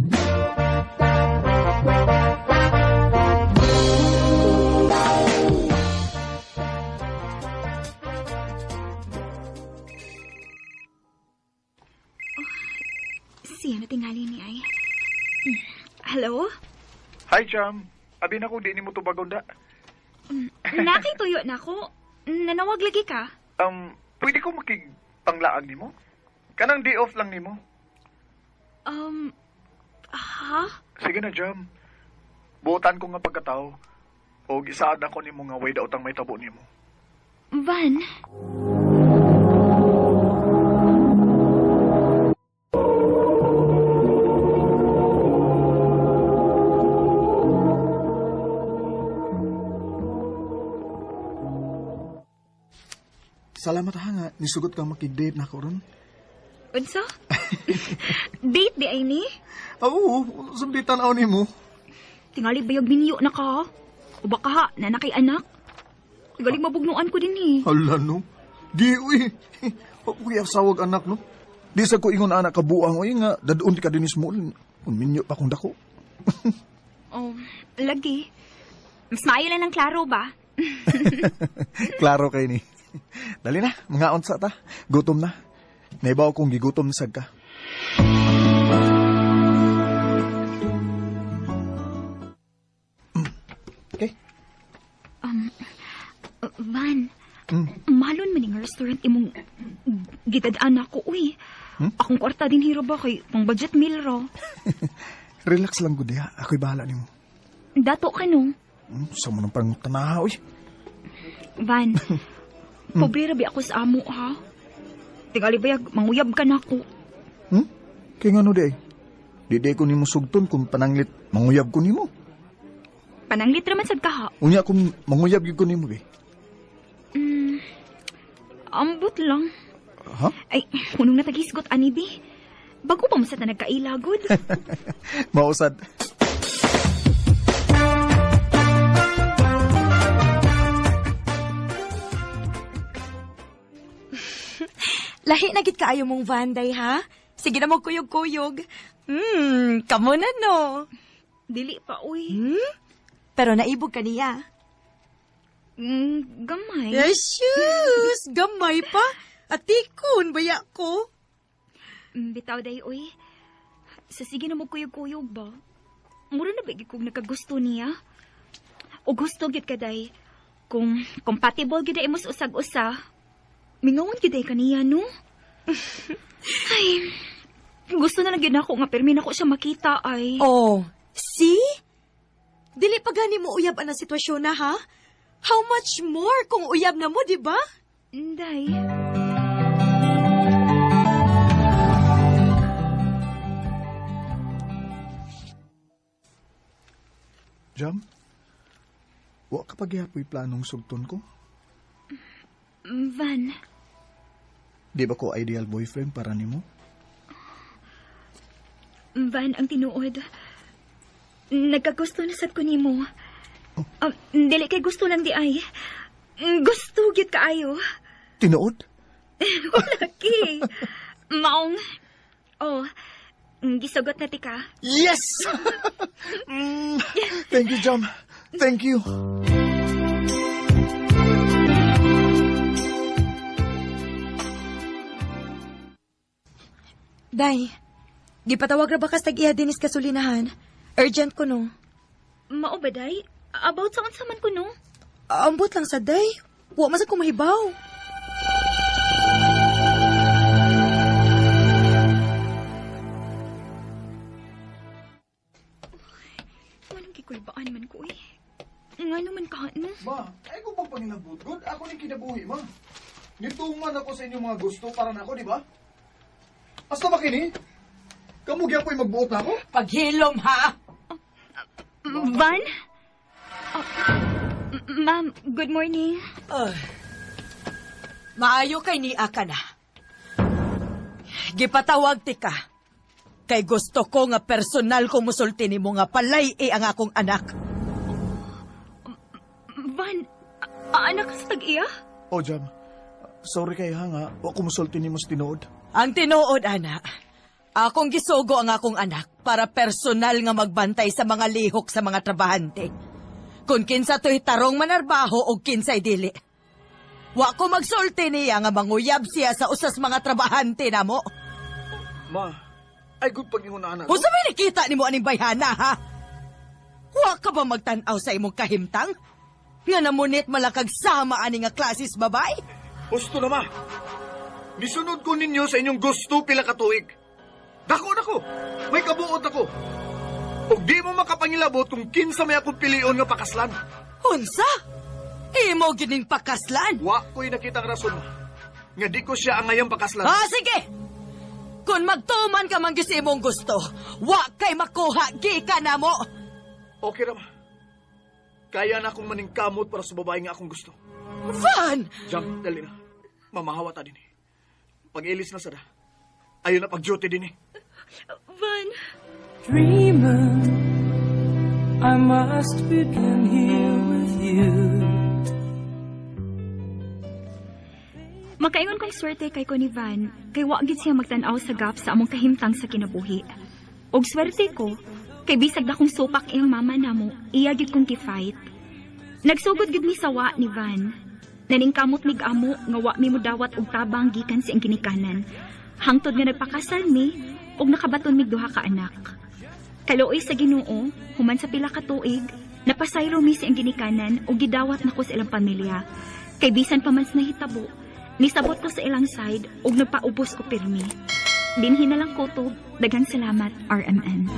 [SPEAKER 8] Siya na tingali ni ay. Hello?
[SPEAKER 4] Hi, Cham. Abi na ko di nimo tubagon da.
[SPEAKER 8] Nakituyo na ako. Nanawag lagi ka.
[SPEAKER 4] Pwede ko makigpanglaag nimo? Kanang day off lang nimo.
[SPEAKER 8] Ha?
[SPEAKER 4] Sige na, Jam. Buotan ko nga pagkatao. O gisaad ako nimo nga way daotang may tabo nimo.
[SPEAKER 8] Van?
[SPEAKER 4] Salamat ha nga, nisugot kang makig-date na ako ron.
[SPEAKER 8] Unsa? Date di ay ni?
[SPEAKER 4] Oo, sunditan aw nimo.
[SPEAKER 8] Tingali bayag minyo na ka. O baka ha, nanakay anak. Galing mabugnuan ko din eh.
[SPEAKER 4] Hala no. Di uy. Uy, asawag anak no. Di sa ko ingon anak kabuang uy nga dadun ti ka dinis mo. Kun minyo pa kong dako.
[SPEAKER 8] Oh, lagi. Mas maayo lang ng klaro ba?
[SPEAKER 4] Klaro kay ni. Dali na, mga unsa ta. Gutom na. Naibaw kong gigutom sad ka.
[SPEAKER 5] Van, malon man nga restaurant imong gitad-an ako, uy. Akong kwarta din hiro ba kay pang budget meal ro.
[SPEAKER 4] Relax lang gud diha. Ako'y bahala nimo.
[SPEAKER 5] Dato ka no.
[SPEAKER 4] Sa mo nang pangutana, uy.
[SPEAKER 5] Van, pobre ra bi ako sa amo ha. Tingali bayag, manguyab ka na ako.
[SPEAKER 4] Kaya nga no di ay. Di ko nimo sugton kung pananglit manguyab ko nimo.
[SPEAKER 5] Pananglit raman sad ka ha.
[SPEAKER 4] Unya kung manguyab gyud ko nimo be.
[SPEAKER 5] Ambot lang.
[SPEAKER 4] Ha?
[SPEAKER 5] Ay, hunong natagisgot ani bi. Bago pa man sa ta nagkailagod.
[SPEAKER 4] Mausad.
[SPEAKER 3] Lahi na gid kaayo mong Vanday, ha? Sige na mo kuyog-kuyog. Kamo na no.
[SPEAKER 5] Dili pa, uy.
[SPEAKER 3] Pero naibog ka niya.
[SPEAKER 5] Gamay.
[SPEAKER 3] Shoes! Gamay pa? Atikon, baya ko.
[SPEAKER 5] Bitaw day, uy. Sa sige na mo kuyog-kuyog ba? Mura na ba kung nagkagusto niya? O gusto gid ka day. Kung compatible gid ay mo sa usag-usa, mingawan gid ay kaniya, no? Ay, gusto na lang gid nako nga pirmi nako siya makita ay.
[SPEAKER 3] Oh, see? Dili pa gani mo uyab ang sitwasyon na, ha? How much more kung uyab na mo, di ba?
[SPEAKER 5] Inday.
[SPEAKER 4] Jam, wa ka paghihapoy planong sugton ko?
[SPEAKER 5] Van.
[SPEAKER 4] Di ba ko ideal boyfriend para nimo?
[SPEAKER 5] Van, ang tinuod. Nagkagusto na sad ko nimo. Oh. Dili kay gusto lang di ay. Gusto gyud kaayo.
[SPEAKER 4] Tinuod?
[SPEAKER 5] Wala ki. Maong. Oh, gisugot na tika.
[SPEAKER 4] Yes! Thank you, Jam. Thank you.
[SPEAKER 3] Day, gipatawag ra ba kas tag-iya dinis kasulinahan? Urgent ko no.
[SPEAKER 5] Mao ba, Day? About sa unsa man ko no?
[SPEAKER 3] Ambot lang sa Day. Wa man sa ko mahibaw.
[SPEAKER 5] Manong gikulbaan man ko eh. Ngano man ka no?
[SPEAKER 4] Ma, ay ko pang pangilabot gud. Ako ni kinabuhi, ma. Nituman ako sa inyong mga gusto para nako, di ba? Hasta ba kini? Kamu gyapoy magbuot na ako?
[SPEAKER 10] Paghilom, ha?
[SPEAKER 5] Van? Ma'am, good morning.
[SPEAKER 10] Maayo kay niya ka na. Gipatawag ti ka. Kay gusto ko nga personal ko musulti nimo nga palay ang akong anak.
[SPEAKER 5] Van, anak ka sa tag-iya?
[SPEAKER 4] Oh, Jam. Sorry kay ha nga. Wa ko musulti nimo sa tinuod.
[SPEAKER 10] Ang tinuod, ana. Akong gisugo ang akong anak para personal nga magbantay sa mga lihok sa mga trabahante. Kung kinsa to'y tarong manarbaho o kinsa'y dili. Wa ko magsulti niya nga manguyab siya sa usas mga trabahante namo.
[SPEAKER 4] Ma, ay good pag-ingon na anak.
[SPEAKER 10] Unsa may nakita nimo aning bayhana, ha? Wa ka ba magtan-aw sa imong kahimtang? Nga namunit malakag sama ani nga klasis babay?
[SPEAKER 4] Gusto na, ma. Nisunod ko ninyo sa inyong gusto pila ka tuig. Dako na ko. May kabuot ako. Ug di mo makapangilabot kung kinsa may akong pilion nga pakaslan.
[SPEAKER 10] Unsa? Imo gining pakaslan?
[SPEAKER 4] Wa ko'y nakitang rason, ma. Nga di ko siya ang ngayang pakaslan.
[SPEAKER 10] Ah, sige! Kung magtuman ka man gyud sa imong gusto, wa kay makuha gikan na mo.
[SPEAKER 4] Okay ra, ma. Kaya na akong maningkamot para sa babae nga akong gusto.
[SPEAKER 10] Van!
[SPEAKER 4] Jam, dali na. Mamahawa ta din eh. Pag-ilis na sada. Ayaw na pag-duty din eh.
[SPEAKER 5] Van!
[SPEAKER 9] Dreaming, I must begin here with you.
[SPEAKER 5] Makaingon kong swerte kay ko ni Van, kay wa gid siya magtan-aw sa gap sa among kahimtang sa kinabuhi. Og swerte ko, kay bisag dakong supak iyang mama namo, iya gid kong ki-fight. Nagsugod gid mi sa wa ni Van. Naningkamot mig amo nga wa mi modawat og tabang gikan sa iyang ginikanan. Hangtod nga nagpakasal mi og nakabaton mig duha ka anak. Kaluoy sa Ginoo, human sa pila ka tuig, napasayro mi sa iyang ginikanan og gidawat nako sa ilang pamilya. Kay bisan pa man sa nahitabo, nisabot ko sa ilang side ug nagpaubos ko pirmi. Dinhi na lang kutob. Daghang salamat, RMN.